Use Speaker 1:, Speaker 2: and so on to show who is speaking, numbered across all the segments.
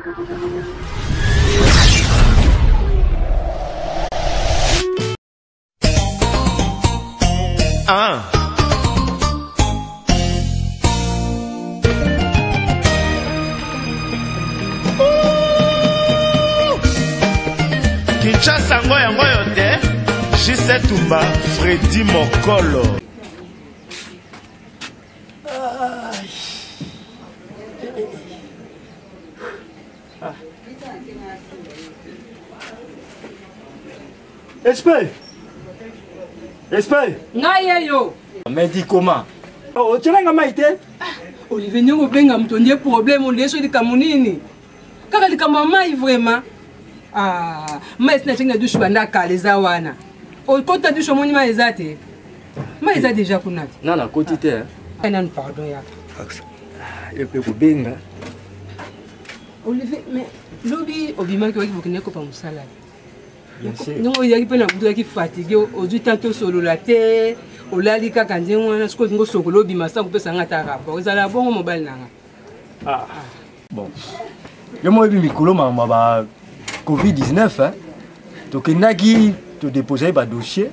Speaker 1: Ah. Kinshasa yango yango yo te Jise Tumba Freddy Mokolo.
Speaker 2: Ah. Esprit Esprit
Speaker 3: Ngai ye yo.
Speaker 2: Mais dis comment oh, Otyela nga mai te
Speaker 3: ah, Olivier ndenge obenga moto nde problème olie so likambo nini kaka likambo ya mai vraiment ah, mai esi natyaki na douche banda kala eza wana okota douche omoni mai eza te mai eza déjà kuna te
Speaker 2: na nakoti te
Speaker 3: ah, nanu pardon yaka
Speaker 2: yo mpe kobenga
Speaker 3: Olivier mais lobi obimaki oyaki bokende kopa mosala ndenge oyaki mpe na butu oyaki fatigue ozwi temps tosolola te olali kaka ndenge wana soki olingi osokola obima sa kopesa nga ata rapport ezala bongo mobali na nga
Speaker 2: ah. Bon yo moyebi mikolo makambo ya ba covid-19 tokendaki todeposaki badossier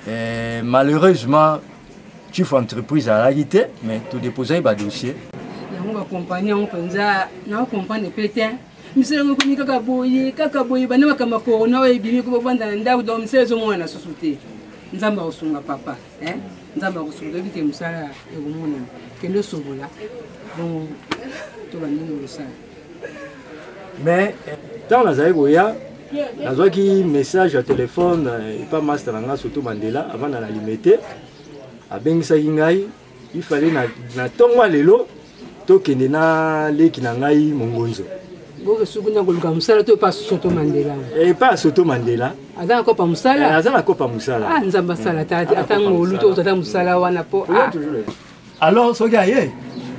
Speaker 2: eh, malheureusement chief entreprise azalaki te mais todeposaki badossier.
Speaker 3: Yango bakompani yango mpenza naocomprendre mpe te misala yango ekomi kaka boye kaka boye banda makambo ya corona oyo ebimi ko bovanda na ndako donc misala ezomonana susu te. Nzambe akosunga papa eh? Nzambe akosunga toyebi te mosala ekomonana kende osobola bongo to bandenge kosala.
Speaker 2: Mais ntango nazali koya nazwaki message ya telefone euh, epa master na ngai Soto Mandela avanda na Limete abengisaki ngai il fallait na, na ntongo ya lelo tokende na leki na ngai Mongonzo.
Speaker 3: Boke soki na koluka mosala to epa Soto Mandela?
Speaker 2: Epa Soto Mandela.
Speaker 3: Aza na kopa mosala?
Speaker 2: Eh, aza na kopa mosala.
Speaker 3: Ah, Nzambe asala ata ata ngolu to ata mosala wana po. Ah.
Speaker 2: Alors soki aye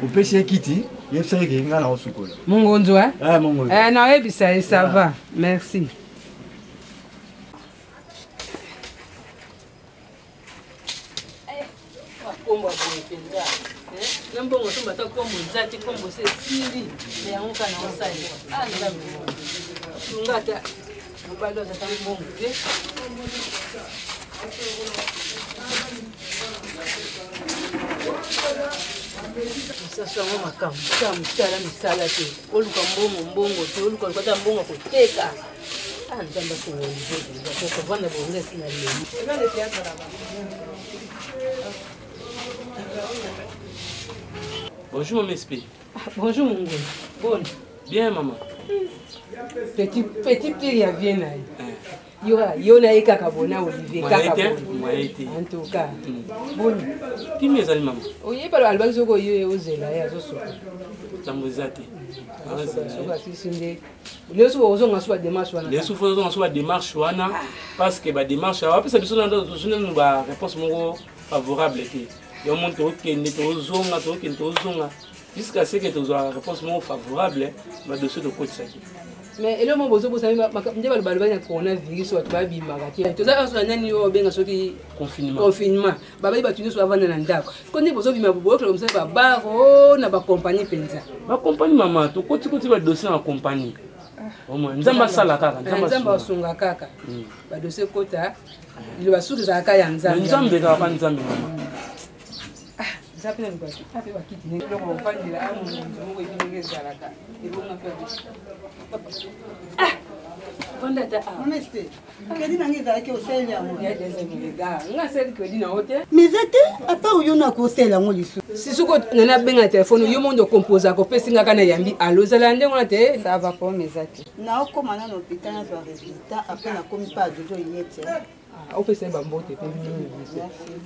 Speaker 2: opesi ye kiti yebisa ye ke ngai naosukola.
Speaker 3: Mongonzo eh?
Speaker 2: Eh, Mongonzo.
Speaker 3: Eh, nayebisa ye ça va. Merci. Kombo ya boye mpenza na mbongo somba ata kombo eza te kombo se esili na yango kaka na osalela ah nzambe sunga ata mobali aza ata mbongo te. Mosaso yango makambo sala mosala misala te oluka mbongo mbongo te oluka luka ata mbongo koteka. Ah nzambe asunga Olivier mpenza kovanda bongo esi na lelo.
Speaker 4: Bonjour, Mme SP.
Speaker 3: Ah, bonjour, mon gars. Bonne.
Speaker 4: Bien, maman.
Speaker 3: Petit, petit pire ya vie na ye. Yo, yo na ye kaka bona Olivier kaka bona. En tout cas. Boni.
Speaker 4: Kimi ezali mama.
Speaker 3: Oyeba alobaki soki oye ozela ye azosoka.
Speaker 4: Ntango eza te.
Speaker 3: Soki asisi nde lelo soki ozonga so bademarche wana.
Speaker 4: Lelo soki ozonga so bademarche wana parce que bademarche bapesa biso nanu ba réponse moko favorable te. Yo moni tokende tozonga tokende tozonga jusqu'à ce que tozwa réponse moko favorable ba dossier tokotisaki.
Speaker 3: Mais eloko moko bozobosana nde baloba balobaki na coronavirus bato babimaka te toza nyonso na nani oyo babenga soki confinement babai bato nyonso bavanda na ndako siko nde bozobima boyokela mosala babar o na bakompagnie mpenza
Speaker 4: bakompagnie mama tokotikoti badossier na bakompagnie nzambe asala kaka
Speaker 3: nzambe asunga kaka badossier ekota liloba suki ezalaka ya nzambe
Speaker 4: nzambe kaka nzambe mama.
Speaker 3: Eza mpe na lubaki mpe bakiti ndenge biloko bafandela a mokonzi moko ebi ndenge ezalaka ebonga mpe ah vanda ata awa
Speaker 5: kredi na ngai ezalaki osaleli yango
Speaker 3: ya deuxième regard nga asali kredi na yo te
Speaker 5: mais eza te apart yo na kosalela yango lisusu
Speaker 3: si soki nani abenga na telefone yo mondo okomposaka opesi nga kaka na yambi alo ezala ndenge wana te
Speaker 5: ça va problème eza te naokoma nano hôpital nazwa résultat après nakomi mpe ajojo ye te.
Speaker 3: Ah, opesa ye bambote mpe mingi.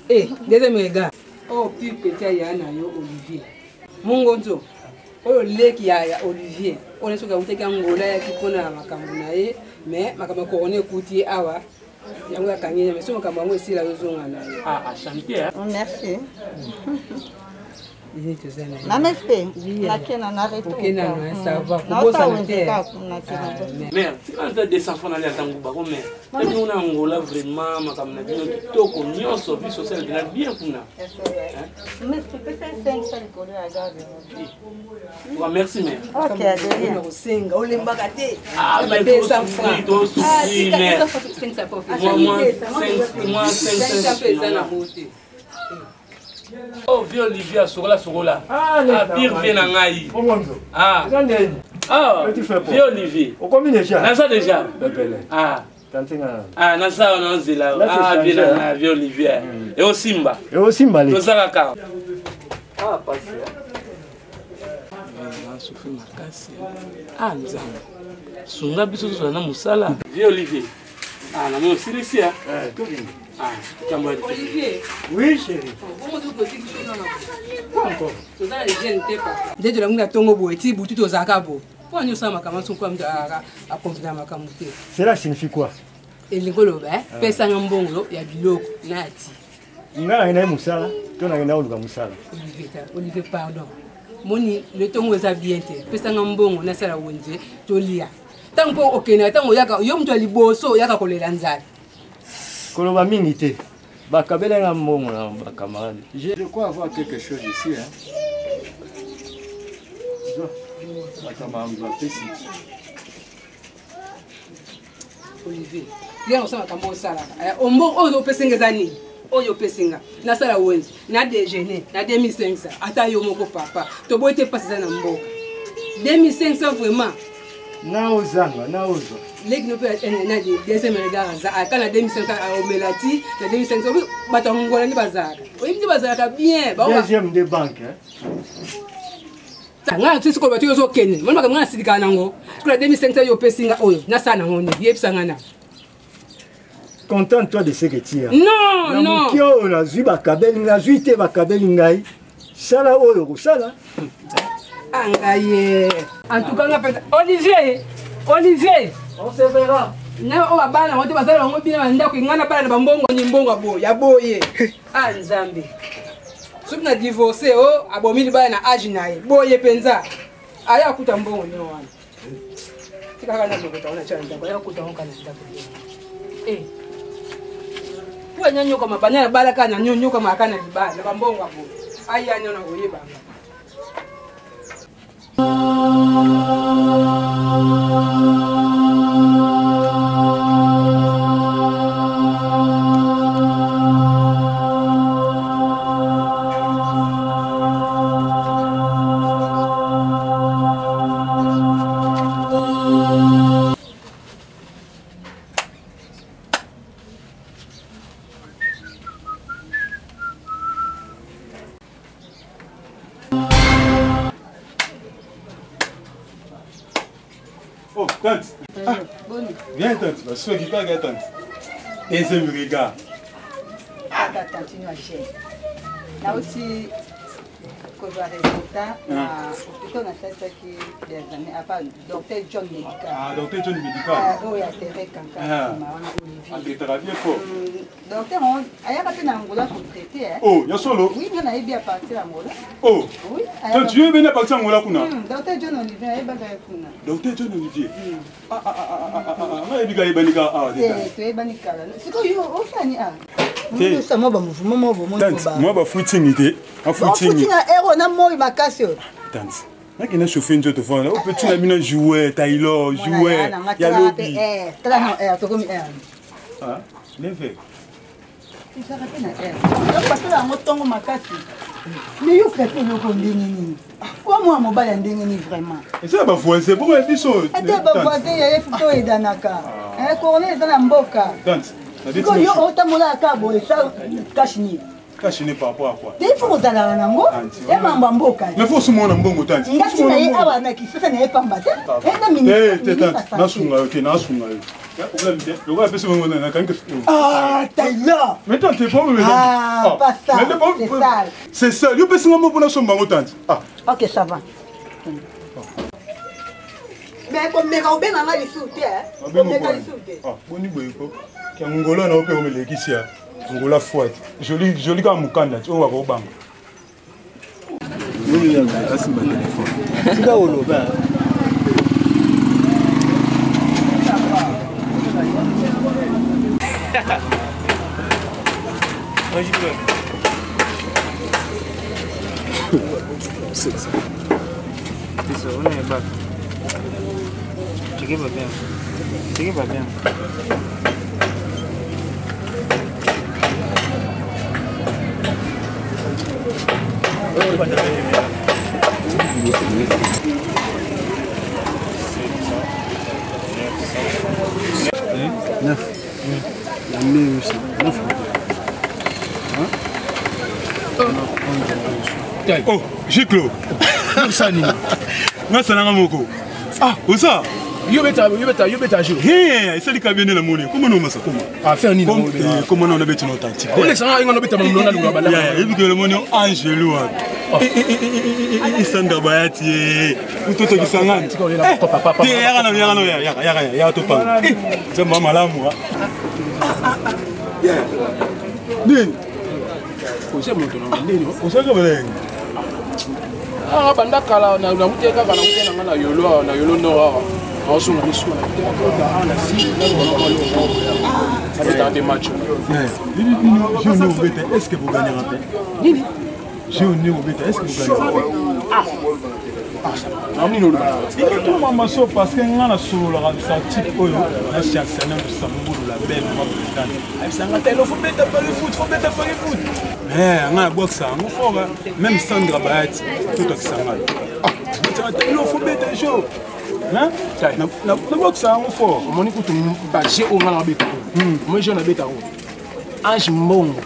Speaker 3: Eh, deuxième regard oyo pire petit aya na yo Olivier Mongonzo oyo leki ya, ya Olivier oyo soki awutaki Angola ayaki mpona makambo na ye mais makambo ya corona ekuti ye awa yango akangi ye mais so makambo yango esila azozonga na ye.
Speaker 4: Ah, enchanté hein?
Speaker 5: Oh, merci.
Speaker 3: Ye toza na ye.
Speaker 5: Mama SP,
Speaker 3: Oui,
Speaker 5: nakena na retour.
Speaker 3: Okenda na, ça va.
Speaker 5: Naosala
Speaker 3: Kobosana
Speaker 5: wenze
Speaker 3: te.
Speaker 5: kaka kuna te.
Speaker 4: Mère, tika ata 200 francs nalia ata nguba ko mère. Tani kuna Angola vraiment makambo na bino kitoko nyonso vie sociale bina bien kuna.
Speaker 5: Mama SP, pesa 500 likolo ya garde.
Speaker 4: Wa merci mère.
Speaker 5: Ok, de rien.
Speaker 3: Kosenga olembaka te.
Speaker 4: Ah,
Speaker 3: Ba
Speaker 4: mais
Speaker 3: 200
Speaker 4: tosouffrir,
Speaker 3: francs.
Speaker 4: tosouffrir,
Speaker 3: Ah,
Speaker 4: mère.
Speaker 3: tika 500 francs.
Speaker 4: Moi, moi, 5, moi, 5,
Speaker 3: 500 eza na bo te.
Speaker 4: Oh, vieux Olivier asokola sokola.
Speaker 2: Ah,
Speaker 4: Ah, pire vie na ngai.
Speaker 2: Omonzo.
Speaker 4: Ah.
Speaker 2: Eza ndeni.
Speaker 4: Ah,
Speaker 2: Petit frère Paul.
Speaker 4: vieux Olivier.
Speaker 2: Okomi déjà.
Speaker 4: Naza déjà.
Speaker 2: Pepele.
Speaker 4: Ah.
Speaker 2: Tante nga.
Speaker 4: Ah, naza wana nzela.
Speaker 2: Là, c'est
Speaker 4: Ah,
Speaker 2: changé,
Speaker 4: vieux na
Speaker 2: hein.
Speaker 4: ngai, vieux Olivier. Et osimba.
Speaker 2: Et osimba le.
Speaker 4: Tozala kaka.
Speaker 2: Ah, passé.
Speaker 4: Nasouffrir makasi. Ah, nzambe. Sunga biso tozala na mosala. Vieux Olivier. Ah, namoni osilisi ya.
Speaker 2: Eh, tokende.
Speaker 4: Ah, likambo ya
Speaker 3: Olivier,
Speaker 2: Oui, chérie.
Speaker 3: bongo tokotiki biso nano.
Speaker 2: Quoi encore?
Speaker 3: Toza na hygiène te papa. Nde tolangi na ntongo boye ti butu tozalaka boye. Mpo ani osala makambo nyonso mpo moto akonfina makambo te.
Speaker 2: Cela signifie quoi?
Speaker 3: Elingi oloba eh, pesanga mbongo ya biloko na ya ti.
Speaker 2: Nga nakenda ye mosala to nakenda koluka mosala.
Speaker 3: Olivier, ta- Olivier pardon. Moni le ntongo eza bien te. Pesanga mbongo nasala wenze tolia. Ntango mpo okendaka ntango oyaka yo moto ya liboso oyaka kolela nzala.
Speaker 2: Koloba mingi te. Bakabela nga mbongo na bacamarade. Je crois avoir quelque chose ici hein. Zwa. Bacamarade bapesi.
Speaker 3: Olivier, lia kosala makambo osalaka. Eh, Ombongo oyo opesinga eza nini? Oyo opesinga nasala wenze na déjeuner na 2500 ata yo moko papa toboyi te mpasi eza na mboka 2500 vraiment
Speaker 2: Na ozanga, na ozwa.
Speaker 3: leki no mpe na deuxième regard aza aka na 2500 omela ti na 2500 obi bato ya ngola nde bazalaka oyebi nde bazalaka bien bao
Speaker 2: Deuxième de banque hein.
Speaker 3: ngai ti sikoyo bato ozokende moni makambo ngai nasilikaka nango sikoyo na 2500 yo opesinga oyo nasala nango nini yebisanga na
Speaker 2: Contente-toi de ce que tu as.
Speaker 3: non
Speaker 2: Na
Speaker 3: non
Speaker 2: moke oyo nazwi bakabeli nazwi te bakabeli ngai sala oyo okosala.
Speaker 3: Ah, ngai ye en tout cas nga mpenza Olivier Olivier
Speaker 2: On se verra.
Speaker 3: na oyo babala yango te bazala bango bina bandako ngai nabala na bambongo ni mbongo ya boye ya boye ah nzambe soki na divorce o abomi libala na age na ye boye mpenza aya akuta mbongo nde wana tikaka na lokota wana tya na ndako aya akuta yango kaka na ndako Eh. po anyanyokama bana na bala kaka na nyonyokama kaka na libala na bambongo ya boye aya nyona koyebanga
Speaker 6: Oh, tante. Ah, viens, tante. Ma soeur qui parle, tante. Deuxième regard.
Speaker 5: Ata tantine ya jeune. Nauti kozwa résultat na hôpital nasalisaki des années apa docteur John Médical.
Speaker 6: Ah, docteur John Médical.
Speaker 5: Ah, oyo ya Tere Kanka
Speaker 6: Ah.
Speaker 5: nsima wana Olivier.
Speaker 6: Atraitera bien fort.
Speaker 5: Docteur on ayaka mpe na Angola kotraite eh.
Speaker 6: Oh, ya solo.
Speaker 5: Oui, nga nayebi à partir ya Angola.
Speaker 6: Oh.
Speaker 5: Oui,
Speaker 6: Tante, tu es venu à partir Angola kuna.
Speaker 5: Docteur John Olivier ayebaka ye kuna.
Speaker 6: Docteur John Olivier. Ah, ah, ah, ah, ah, ah, ah, nga yebi ka ah,
Speaker 5: Te toyebani kala. Sikoyo yo osani ah.
Speaker 6: Te.
Speaker 5: Osa mwa bamouvement mwa bomoi
Speaker 6: Tante, moi ba footing te. A footing.
Speaker 5: ofutinga ero na moi makasi oyo.
Speaker 6: Tante. Nakenda chauffer nzoto fana. O petit na bino jouet, Taylor, jouet. Ya lobi.
Speaker 5: Tala na air tokomi air.
Speaker 6: Ah, leve.
Speaker 5: Ezalaka mpe na air. Donc basala yango ntongo makasi. Mais yo préfère eloko ndenge nini? Kwa mwana mobali ya ndenge nini vraiment?
Speaker 6: Eza ba voisin, bongo ya biso.
Speaker 5: Ate bavoisin ya ye futo oyedanaka. Corona eza na mboka.
Speaker 6: Tante, na
Speaker 5: Sikoyo yo otambola kaka boye sa cash nini?
Speaker 6: Cash ne par rapport à quoi?
Speaker 5: Te ifo kozalaka nango ya mambo ya mboka.
Speaker 6: Mais faut osomona mbongo tante.
Speaker 5: Nga ntina ye awa na kisasa na ye pamba te. Eza
Speaker 6: Eh, te
Speaker 5: ministre
Speaker 6: tante, nasunga yo te, nasunga yo. Ya problème te. Lokola apesi bango na nakangi
Speaker 5: Ah, Taylor!
Speaker 6: Mais tante, problème
Speaker 5: Ah, pas ça. C'est sale.
Speaker 6: C'est ça. Yo pesi nga mpo nasomba bango tante. Ah,
Speaker 5: Ok, ça va. Mais komeka obenga nga lisusu te eh. Komeka lisusu te.
Speaker 6: Ah, boni boye ko. Kia ngola na yo mpe omelekisi ya. Ngola fwat. Joli joli kaka mokanda ti oyo bakobanga. Asimba telefone.
Speaker 2: Tika oloba.
Speaker 6: Neuf. La mère aussi. Neuf.
Speaker 7: Oh, Giclo. Nga nanga moko. Ah, oza.
Speaker 8: Yo beta yo beta yo beta jeu.
Speaker 7: He, esali kabene na moni. Comment no masa comment?
Speaker 8: Ah, faire nini
Speaker 7: Comme comment on beta no tactique.
Speaker 8: Olekisa nga nga beta mamno na lunga bala.
Speaker 7: Yeah, ebi ke le moni Angelo. Eh eh eh eh Sandra Bayati eh. Mtoto kisangani. Te yaka na yaka na yaka yaka yaka to pa. Nzambe malamu. Yeah. Nini?
Speaker 8: Oza moto na ndeni.
Speaker 7: Osaka balenge.
Speaker 8: Ah banda kala na na mute kaka na mute na nga na yolo awa na yolo nord awa. Naosunga misu na mute kaka awa na si na na beta mpe match.
Speaker 7: Bibi bino jeu ne obeta est-ce que vous gagnera pe?
Speaker 8: Nini?
Speaker 7: Jeu ne obeta est-ce que vous gagnera pe?
Speaker 8: Ah. Ah, nini oloba?
Speaker 7: Ikituma maso parce que nga na sololaka sa type oyo na chansana Sambulu la belle ma présidente. Ayebisanga te faut beta Paris foot, faut beta Paris foot. Mais nga na boxe yango fort même Sandra Bayati tout akisanga. Ah, betaka te faut beta jeu. Hein? Na boxe yango fort.
Speaker 8: Omoni kutu ba jeu oyo nga na beta. Moi jeu na beta oyo. Ange Mbongo.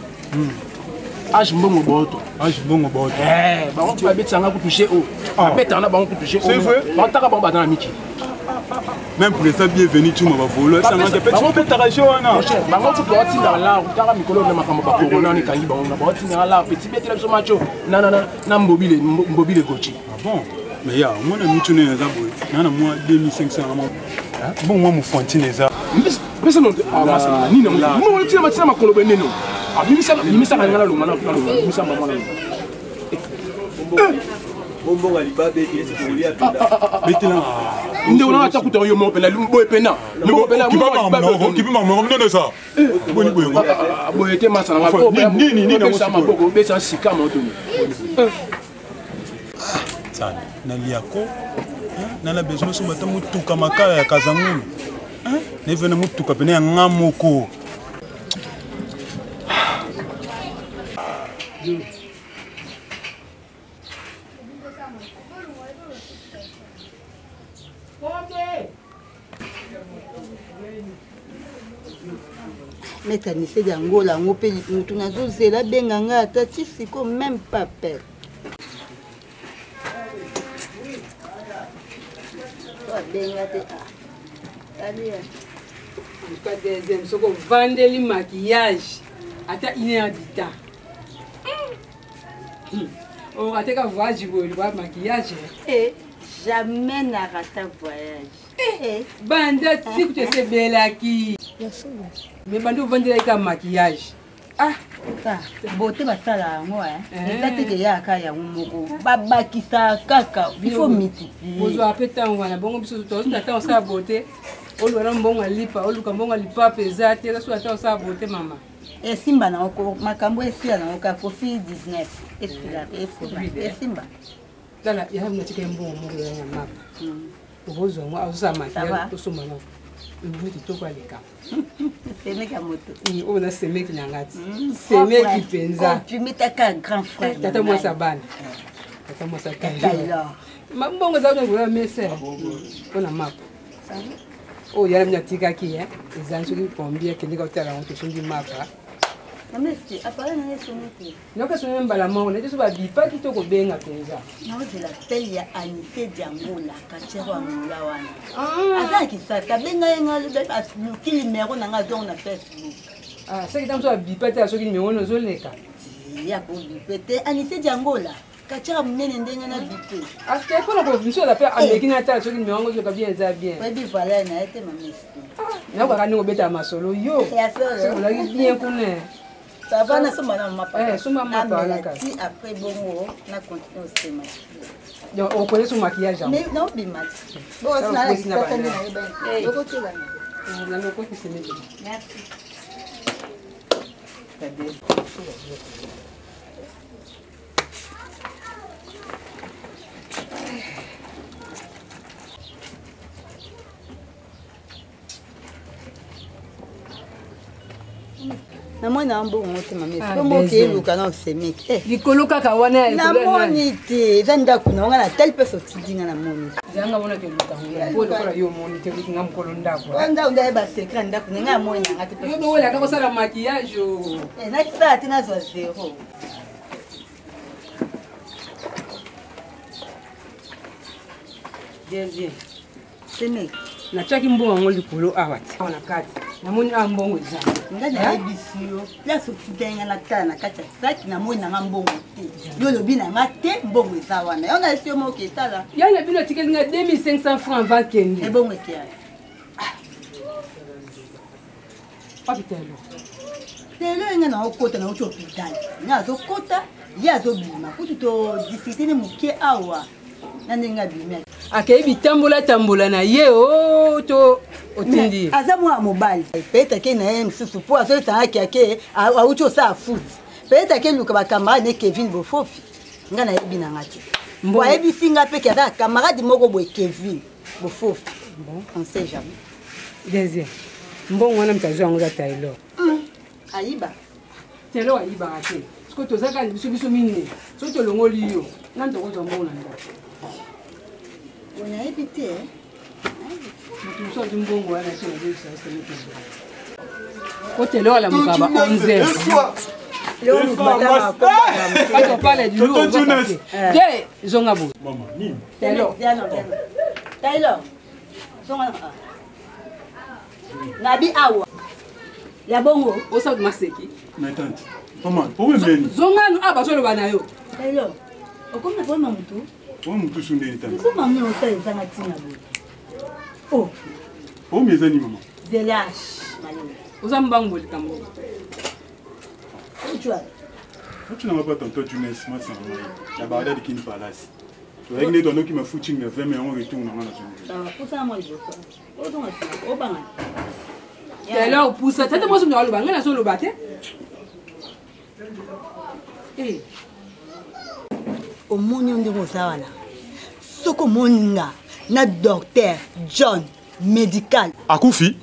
Speaker 8: Ange Mbongo Boto.
Speaker 7: Ange Mbongo Boto.
Speaker 8: Eh, bango kutu babetisa kutu jeu oyo. Babetaka na bango kutu jeu
Speaker 7: C'est vrai?
Speaker 8: Bataka bango baza na miki.
Speaker 7: Même pour les bienvenus tu m'as volé. Ça m'a fait bango betaka jeu wana.
Speaker 8: Bango kutu baotindaka la kutaka mikolo na makambo ba corona wana ekangi bango na baotindaka la petit betela biso macho na na na mbobile mbobile gochi.
Speaker 7: Ah bon? Mais ya mwana mitu ne eza boye. Na na mwa 2500 na mwa. Bon mwa mofantine eza.
Speaker 8: Pesa no ah masa nini mo tina matina makolo beneno. Ah bimisa bimisa nga na longa na longa bimisa mama na.
Speaker 2: Bombonga libabe ete esi kolia penda.
Speaker 7: Betela.
Speaker 8: Ndeko na ata kuta yo mo pena boye pena. Boye pena
Speaker 7: kipi makambo nene sa. Boni boye ngo.
Speaker 8: Boye te masa na nga.
Speaker 7: Nini nini
Speaker 8: na maboko besa sika moto ni.
Speaker 7: Tsana naliako nana besoin somba ata motuka makala ya kazangulu neve na motuka pene ya nga moko.
Speaker 5: Maître Anicet Angola yango mpe motu nazozela abenga ngai ata ti siko même pas peur. Abenga te ah.
Speaker 3: En tout cas, deuxième, soki ovandeli maquillage ata une heure du temps orate ka voyage boye loba maquillage.
Speaker 5: Eh, jamais na rata voyage.
Speaker 3: Eh, banda ti kutu esebelaki mais banda ovandelaki ka maquillage.
Speaker 5: Ah, bote basala yango eza te ke yaka yango moko babakisaka kaka il faut multiplier.
Speaker 3: Bozwa mpe ntango wana bongo biso tozwi ata osala bote oluka mbongo ya lipa oluka mbongo ya lipapa eza te eza soki ata osala bote mama.
Speaker 5: Esimba nango makambo esila nango kaka kofi 19 esila esimba esimba.
Speaker 3: Tala ya natika ye mbongo moko ya mapa okozwa yango azosala maquillage tosomba nango ebu kitoko aleka.
Speaker 5: Semeki ya moto.
Speaker 3: Oyo na semeki na nga ti semeki mpenza.
Speaker 5: Comprimé grand frère.
Speaker 3: Tata mwasi ya bana. Tata mwasi ya Taylor. Mbongo eza kuna mese mpona mapa. Oyo yala mini atikaki ezali soki combien akendeki kotala yango tosombi mapa. Noka esoni mbala moko neti so babipaki to kobenga mpenza.
Speaker 5: Naozela pele ya Anise Diangola katiero ya Angola wana. Aza na Kisasa abenga ye nga aluki numero na nga azongo na Facebook.
Speaker 3: Ah, soki ntango so abipa te soki numero wana ozoleka.
Speaker 5: Ya kobipe te Anise Diangola katiero monene ndenge na bipe.
Speaker 3: Ate mpona komiso aza mpe ameki na tala soki numero yango ozoka bien eza bien.
Speaker 5: Oyebi valeur na ye te mamesi.
Speaker 3: Nakokaka ndenge obetaka masolo yo.
Speaker 5: Ya solo.
Speaker 3: Soki ozalaki bien kuna.
Speaker 5: Ça va nasomba na mapa.
Speaker 3: Eh, somba mapa wana
Speaker 5: Namela
Speaker 3: kaka.
Speaker 5: ti après bongo na continue osema.
Speaker 3: Donc okoye so maquillage yango.
Speaker 5: Mais naobima ti. Bongo
Speaker 3: Ah,
Speaker 5: sina
Speaker 3: okosi na
Speaker 5: na kisasa nde
Speaker 3: banana.
Speaker 5: nayeba. Okotiela.
Speaker 3: Na lokoti semeki.
Speaker 5: Merci. Namoni na mbongo te mama
Speaker 3: Ah,
Speaker 5: somo
Speaker 3: deuxième.
Speaker 5: okeluka na osemeki Eh,
Speaker 3: Likolo kaka wana ya likolo ya nani?
Speaker 5: namoni te eza ndako na nga na tali mpe sotidi nga namoni
Speaker 3: Zanga mona ke luka ngo. Po lokola yo omoni te luki nga mokolo ndako.
Speaker 5: oyo ndako nde ayeba secret ya ndako na ngai amoni nanga te
Speaker 3: Yo bowelaka kosala maquillage o.
Speaker 5: Eh, nakisala te nazwa zero
Speaker 3: Deuxième.
Speaker 5: semeki
Speaker 3: Natiaki mbongo yango likolo awa te. Awa na kati. Namoni awa mbongo eza.
Speaker 5: nga nayebisi yo place otindai nga natala na kati ya saki namoni nanga mbongo te yo olobi na nga te mbongo eza wana yo nayesi yo moko etala
Speaker 3: Ya na bino atikeli nga 2500 francs avant kende.
Speaker 5: Ebongo ekeya
Speaker 3: Wapi telo?
Speaker 5: Lelo ye nga naokota nauti hôpital nga azokota ye azobima kutu todiscute ne moke awa na ndenge abimi.
Speaker 3: Akei bitambola tambola na ye o to otindi ye.
Speaker 5: Aza mwana mobali, peut-être ake na ye mosusu mpo azoyesangaki ake auti osala foot, peut-être ake luka bacamarade ne Kevin Bofofi. Nga nayebi nanga te mbo ayebisi nga mpe ke aza na camarade moko boye Kevin Bofofi, on sait jamais.
Speaker 3: Deuxième. Mbongo wana moto azwa yango eza Taylor.
Speaker 5: Ayiba.
Speaker 3: Taylor ayibaka te. Soki toza kaka biso biso mine, soki tolongoli yo, nani tokozwa mbongo na ndako?
Speaker 5: Nayebi te eh.
Speaker 3: Moto mosusu azwi mbongo wana so nazoyebisa yo semeki. Po Taylor alamukaka ba 11 heures. Quand on parle du lourd, on va sortir. Te, zonga boye. Taylor.
Speaker 5: Viens, viens. Taylor. Zonga na ah. Nabi awa. Ya bongo.
Speaker 3: Osala maseki.
Speaker 6: Mais tante, maman, problème nini?
Speaker 3: Zonga nu awa bazoloba na yo.
Speaker 5: Taylor. Okomi na problème ya motu?
Speaker 6: Problème motu su ndeni tante?
Speaker 5: Siko mami osala ezanga ntina boye. Oh,
Speaker 6: Problème eza nini mama?
Speaker 5: Zelash. Malele.
Speaker 3: Oza mbangu likambo.
Speaker 5: Ojua.
Speaker 6: Otunanga pa tonton Junes masanga ngai na Bagdad Kin Palace. Toyaki nde tonoki ma footing na 20 yango retour na nga na zongi.
Speaker 5: Pusana mwa liboso. Ozonga nsima. Obanga.
Speaker 3: Taylor pusa. Tata mwasi moto aloba, ngai nazoloba te. Eh.
Speaker 5: Omoni yo ndenge oza wana soki omoni nga na docteur John médical
Speaker 6: Akufi?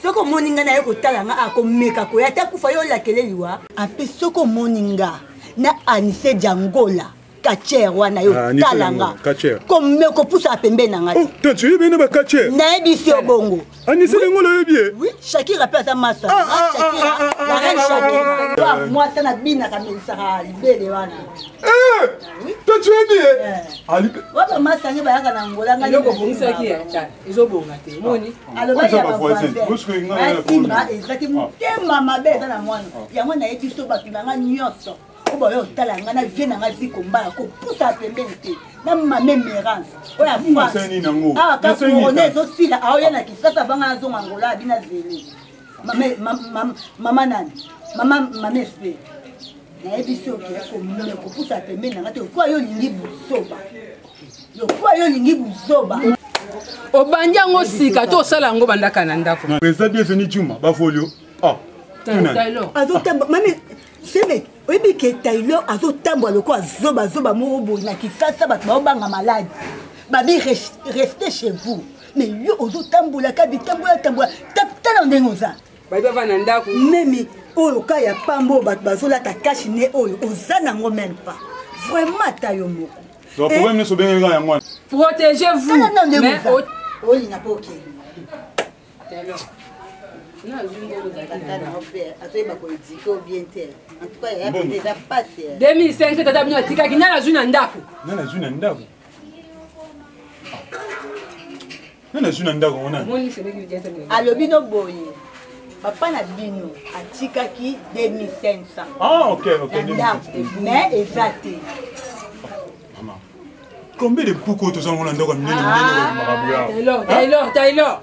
Speaker 5: Soki omoni nga naye kotala nga akomeka koya te akufa yo olakele liwa ape. Soki omoni nga na Anise Diangola kacher wana yo
Speaker 6: Ah, Anise
Speaker 5: tala nga
Speaker 6: Diangola, catcheur.
Speaker 5: komeka kopusaka pembeni na nga te.
Speaker 6: Tante, oyebi na ba catcheur?
Speaker 5: Nayebisi yo bongo.
Speaker 6: Anise Diangola oyebi ye?
Speaker 5: Oui, Shakira mpe aza masa. Shakira, la reine Shakira, mwasa na binaka amelisaka libele wana.
Speaker 6: Tante, oyebi ye? Ali
Speaker 5: Waba masa nge bayaka na Ngola ngai.
Speaker 3: Eloko obongisaki ya tala ezobonga te omoni.
Speaker 5: Alobaki ya
Speaker 6: Oza ba voisin.
Speaker 5: bavoisin
Speaker 6: Bosiko nga na
Speaker 5: basimba
Speaker 6: problème.
Speaker 5: ezalaki motema mabe eza na mwana yango. Nayebi so bato na nga nyonso oyo baoya kotala nga na vie na nga zikombala kopusa pembeni te na mame Mérance oyo ya France.
Speaker 6: Nasali nini yango?
Speaker 5: Awa ka
Speaker 6: Nasali nini
Speaker 5: corona
Speaker 6: tante?
Speaker 5: ezosila aoya na Kisasa vanga nazonga Ngola abina zele mama nani mama mame sp nayebi soki komeme kopusa pembeni na nga te lokola yo olingi buzoba, lokola yo olingi buzoba.
Speaker 3: Obandi yango sika to osala yango bandaka na ndako.
Speaker 6: Président Bienvenu Juma, bafolio. Ah, tuna.
Speaker 3: Taylor.
Speaker 5: Azotambola mami semeki oyebi ke Taylor azotambola lokola zobazoba moko boye na Kisasa bato baobanga maladi babi reste chez vous mais yo ozotambola ka bitambola tambola tala ndenge oza.
Speaker 3: Bayebi bava na ndako.
Speaker 5: Meme oyo ka ya pamba oyo bato bazolata cache-nez oyo oza nango même pas vraiment ata yo moko.
Speaker 6: Donc problème nyonso obengeli kaka yango wana.
Speaker 3: Protégez-vous.
Speaker 5: Tala na ndenge
Speaker 3: Mais
Speaker 5: oza olinga mpo okende.
Speaker 3: Taylor. Nazwi mbongo ozalaki na ndako.
Speaker 5: Azoyeba koéduquer o bien te en tout cas yaya
Speaker 6: Mbongo.
Speaker 5: mpenza eza pasi.
Speaker 3: 2005 tata bino atikaki nani azwi na ndako?
Speaker 6: Nani azwi na ndako? Nani azwi na ndako yango nani?
Speaker 3: Omoni semeki lidiasa.
Speaker 5: Alobi no boye papa na bino atikaki 2500
Speaker 6: Ah, ok.
Speaker 5: na ndako mais eza te.
Speaker 6: Mama. Combien de puku oyo toza nango na ndako ya minene minene makambo ya.
Speaker 3: Taylor, Taylor, Taylor.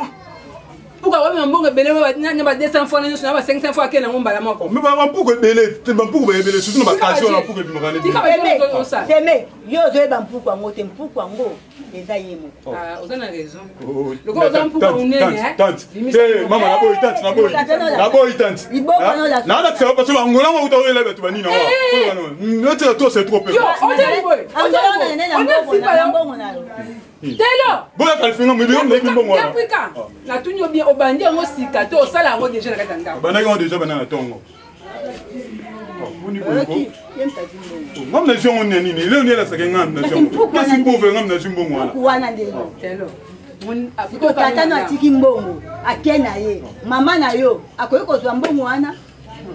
Speaker 3: Mpuku akomema mbongo ebele na ba 200 fois nyonso na ba 500 fois akende yango mbala moko.
Speaker 6: Mais ba mpuku ebele, te ba mpuku ba ebele surtout na ba quartier wana mpuku ebimaka ne.
Speaker 3: Tika ba osala.
Speaker 5: Seme, yo ozoyeba mpuku yango te, mpuku yango eza ye moko.
Speaker 3: Ah, oza na raison. Lokola oza mpuku monene,
Speaker 6: tante. Eh, mama na boyi tante na boyi. Na boyi tante. Na na tsela parce que bangola ngo uta oyela bato banini awa. No tsela to c'est trop peu.
Speaker 3: Yo, otali boye.
Speaker 5: Otali boye. Mbongo na yo.
Speaker 3: Telo.
Speaker 6: Boya kalifinga mwibi yo mleki mbongo wana.
Speaker 3: Afrika. Natuni yo bien obandi yango sika to osala yango deja na kati ya ndako.
Speaker 6: Obandaki yango deja banda na tongo. Ngam nazwi yango nini nini leo nielasaka ngam nazwi yango kasi pauvre ngam nazwi mbongo wana.
Speaker 5: Wana nde.
Speaker 3: Telo.
Speaker 5: Sikoyo tata no atiki mbongo ake na ye mama na yo akoki kozwa mbongo wana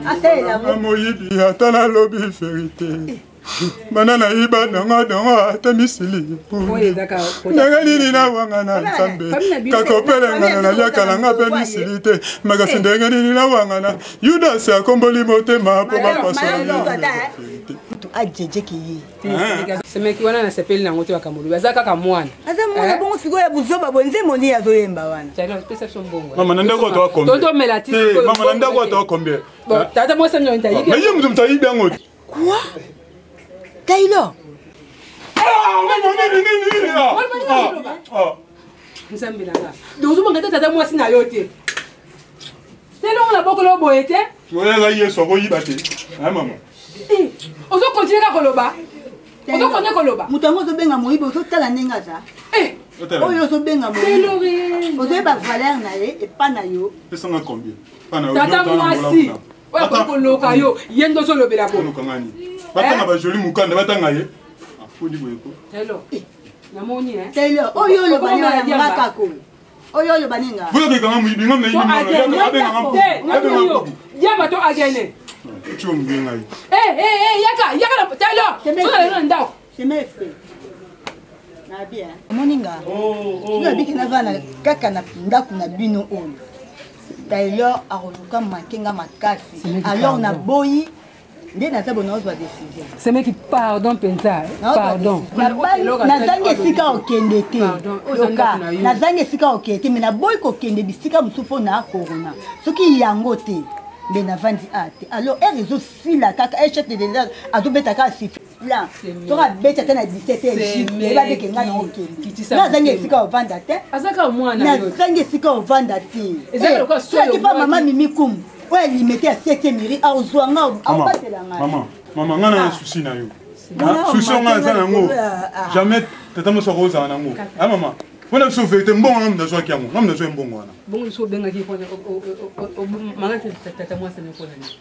Speaker 5: asalela yango.
Speaker 6: Moyibi ata nalobi verite. Bana nayiba dongo dongo ata misili ndenge nini nawanga na nzambe kaka opelengana naliaka na nga mpe misili te makasi ndenge nini nawanga na yudasi akomboli motema mpo bapasola
Speaker 5: ajejeke ye
Speaker 3: semeki wana nasepeli nango te makambo olobi aza kaka mwana
Speaker 5: aza mwana bongo sikoyo ya buzoba boye nzembo nini azoyemba wana
Speaker 3: pesa biso mbongo
Speaker 6: mama na ndako atoa combien
Speaker 3: totomela ti
Speaker 6: mama na ndako atoa combien
Speaker 3: tata mwasi nyo ntayibi
Speaker 6: mais ye moto ayibi yango
Speaker 5: Quoi Taylor
Speaker 3: Nzambe na nga. Donc ozobanga te tata mwasi na yo te. Telongo na bokolo boye te.
Speaker 6: Oyo Yesu akoyiba te. Hein mama?
Speaker 3: Ozo continuer kaka koloba. Ozo continuer koloba.
Speaker 5: Moto yango ozobenga moyibi ozotala ndenge aza. Oyo ozobenga moyibi. Ozoyeba valeur na ye epa na yo.
Speaker 6: Pesanga combien?
Speaker 3: Tata mwasi. oyo akoki koloka yo ye nde ozolobela bo
Speaker 6: batanga bajoli mokanda batanga ye afudi boye ko
Speaker 3: namoni
Speaker 5: taylor oyo oloba nanga kako oyo oloba ninga
Speaker 6: boyokekanga moyibi nga nayibi
Speaker 3: diamba to agene
Speaker 6: tio moyibi ngai
Speaker 3: yaka yaka taylor soza lelo na ndako
Speaker 5: omoni nga soki abiki navanda kaka na ndako na bino oyo Taylor akoluka manke nga makasi alors naboyi nde naza bona ozwa décision
Speaker 3: semeki pardon mpenza pardon
Speaker 5: nazangi esika okende te yoka nazangi esika okende te me naboyi kokende bisika mosusu mpo na corona soki yango te nde navandi a te alors heure ezosila kaka chef de l'etat azobeta kaka plan soki abeti ata na 17 heures abeke ngai na okende nazangi esika ovanda te nazangi esika ovanda te soki pa mama mimi kumu oyo alimete ya 7 miri azwa nga aobatela ngai
Speaker 6: mama ngai na souci na yo souci nga naza nango jamais tata moso akozala nango a mama mpona biso verité mbongo nga nazwaki yango nga nazwaki mbongo wana
Speaker 3: bongo biso obengaki mama tata mwasi na mpona nini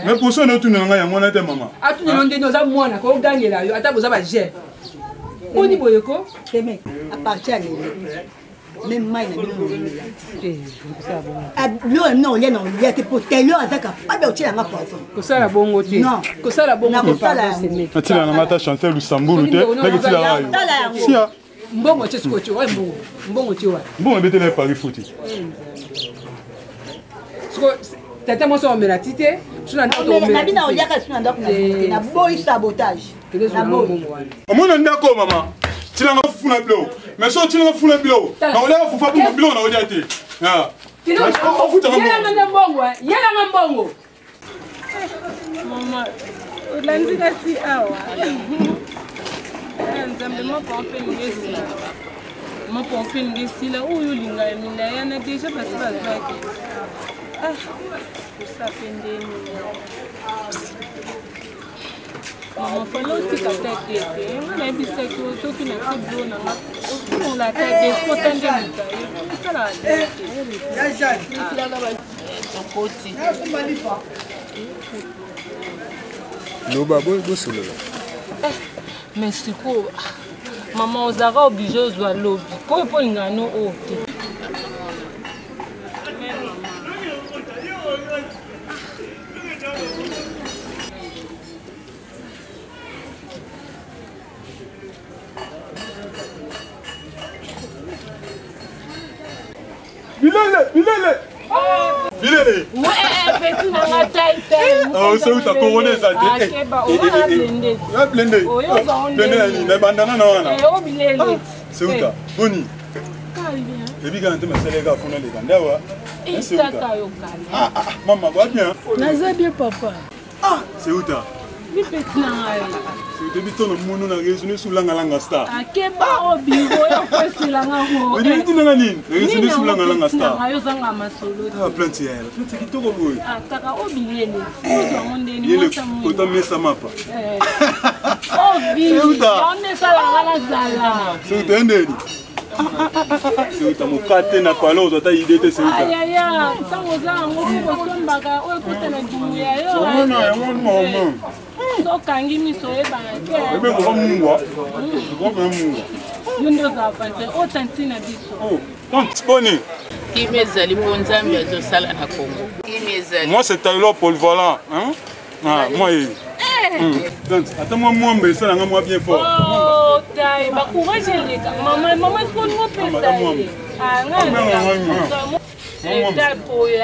Speaker 6: Mais pour ça otuna ngai yango wana te mama.
Speaker 3: Atuna yo ndenge oza mwana ko ogangela yo ata boza ba jeune. Boni boye ko?
Speaker 5: Seme à partir ya lelo même mai na bino naomela te biloko na bino olia na olia te mpo taylor aza capable ya kotyela nga poison
Speaker 3: kosala bongo te kosala bongo te
Speaker 6: natila na nga ata chantel lusambulu te naketila
Speaker 5: yango
Speaker 6: sia
Speaker 3: mbongo tie sikoyo tie wapi mbongo mbongo tie wapi
Speaker 6: mbongo ebetela ye paris futi
Speaker 3: sikoyo tata mwasi omela ti te so na ndako
Speaker 5: na bino oliaka so na ndako na te naboyi sabotage
Speaker 6: omona ndako mama tilanga funa biloko mais so otilanga funa biloko naoliaka fufa bongo biloko naolia te
Speaker 3: yelanga mbongo yelanga mbongo
Speaker 9: Mama, olandi nga ti awa. Nzambe moko mpe lingi esila. Moko mpe lingi esila oyo olinga ya milaya na deja basi bazwaki. Ah, kosa mpe ndeni. Mama fale otika ata te te. Nga nayebisaki yo soki natie bilo na nga ofungola ata te soki otandi moto aye esalaka te.
Speaker 10: Tokoti.
Speaker 11: Loba boye bosolola.
Speaker 9: Eh, mais sikoyo mama ozalaka oblige ozwa lobi mpo mpo olingaka no oyo te.
Speaker 6: Bilele, bilele. Bilele.
Speaker 9: Petit na nga taille taille.
Speaker 6: Ah, c'est où ta corona eza te.
Speaker 9: Ah,
Speaker 6: blende.
Speaker 9: Oyo
Speaker 6: Blende na nini? Na bandana na wana.
Speaker 9: Eh, oh bilele.
Speaker 6: C'est où ta? Boni.
Speaker 7: Ebi kaka nte masala eka funa leka ndawa. Ah, ah, mama, va bien?
Speaker 10: Naza bien papa.
Speaker 7: Ah, Seuta.
Speaker 9: Mi petit na ngai.
Speaker 7: Seuta biso na mono na raisonner sous langa langa star.
Speaker 9: Akeba o biro ya kwesela nga ngo.
Speaker 7: Oyebi ntina nga nini? Na raisonner sous langa langa star.
Speaker 9: Nga yo zanga masolo.
Speaker 7: Ah, plante ya. Plante kitoko boye.
Speaker 9: Ah, kaka o bilele. Ozwa ngo ndeni
Speaker 7: mwasa mwe. Ota mesa mapa.
Speaker 9: Eh. O vi.
Speaker 7: Seuta.
Speaker 9: Onde sala nga na zala.
Speaker 7: Seuta ndeni. Seuta mokate na palo ozwa ata ide te Seuta.
Speaker 9: Ayaya, ntango oza yango mpo kosombaka oyo ekota na libumu ya yo.
Speaker 7: Omona yango mama.
Speaker 9: Sokangi miso oyebana te.
Speaker 7: Ebe koka mungwa. Koka mungwa.
Speaker 9: Yo nde ozala panse oyo tanti na biso.
Speaker 7: Tante boni.
Speaker 12: Kimia ezali mpo Nzambe azosala na Congo. Kimia ezali.
Speaker 7: Moi c'est Taylor polyvalent. Hein? Ah, moi ye. Tante, ata mwa mwamba esala nga mwa bien fort.
Speaker 9: Oh, tai, ba courage eleka. Mama, mama est-ce qu'on opesa ye? Ah, nga. Etape oyo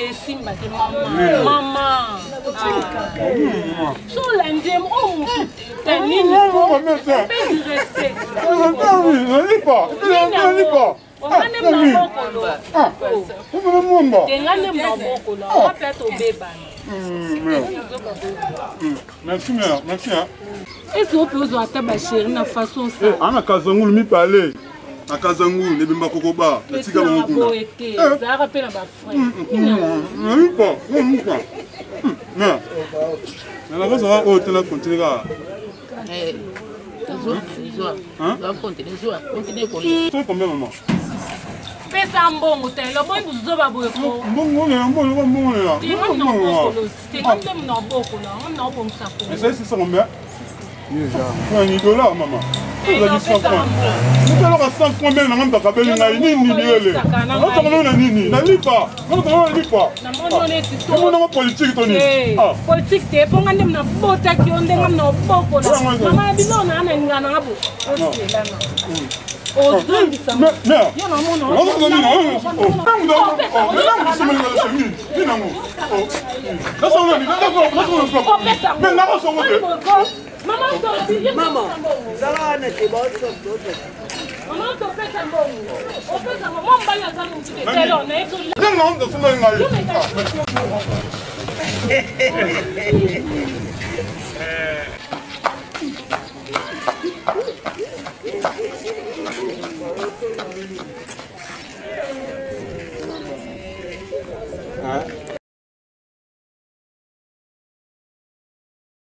Speaker 9: esimba te mama. Mama. So olandi ye oyo motu te nini pesi respect. Onga nde mabokolo. Tenga nde mabokolo. Nga mpe tobebana.
Speaker 7: Merci mère, merci hein.
Speaker 9: Est-ce que ope ozwa ata ba chéri na façon ça?
Speaker 7: Eh, ana kazangulu mibale. Na kazangulu nebemba kokoba. Natika bango kuna.
Speaker 9: Boye te, ezalaka mpe na ba frère.
Speaker 7: Nayipa, nayipa. Mère. Na kozala oyo te na continue kaka.
Speaker 12: Zwa, zwa. Zwa continue, zwa. Continue kolia.
Speaker 7: Toi combien maman?
Speaker 9: Pesa mbongo te, lobo buzoba boye ko.
Speaker 7: Mbongo na mbongo mbongo na.
Speaker 9: Te nga na bokolo, te nga nde na bokolo, nga na obongisa ko.
Speaker 7: Mais ça c'est combien? Ni dollar maman. Ozali 100 francs. Moto alaka 100 francs meme nanga moto akabeli ngai nini bilele. Otango na nini? Na lipa. Otango na lipa. Omonango politike to nini?
Speaker 9: Politike te, mpo nga nde nabotaki yo ndenge na obokola. Mama ya biloko na nga nalinga nanga bo. Oselana. Ozongisa. Yo namona.
Speaker 3: Mama, zala wana te
Speaker 7: Hein?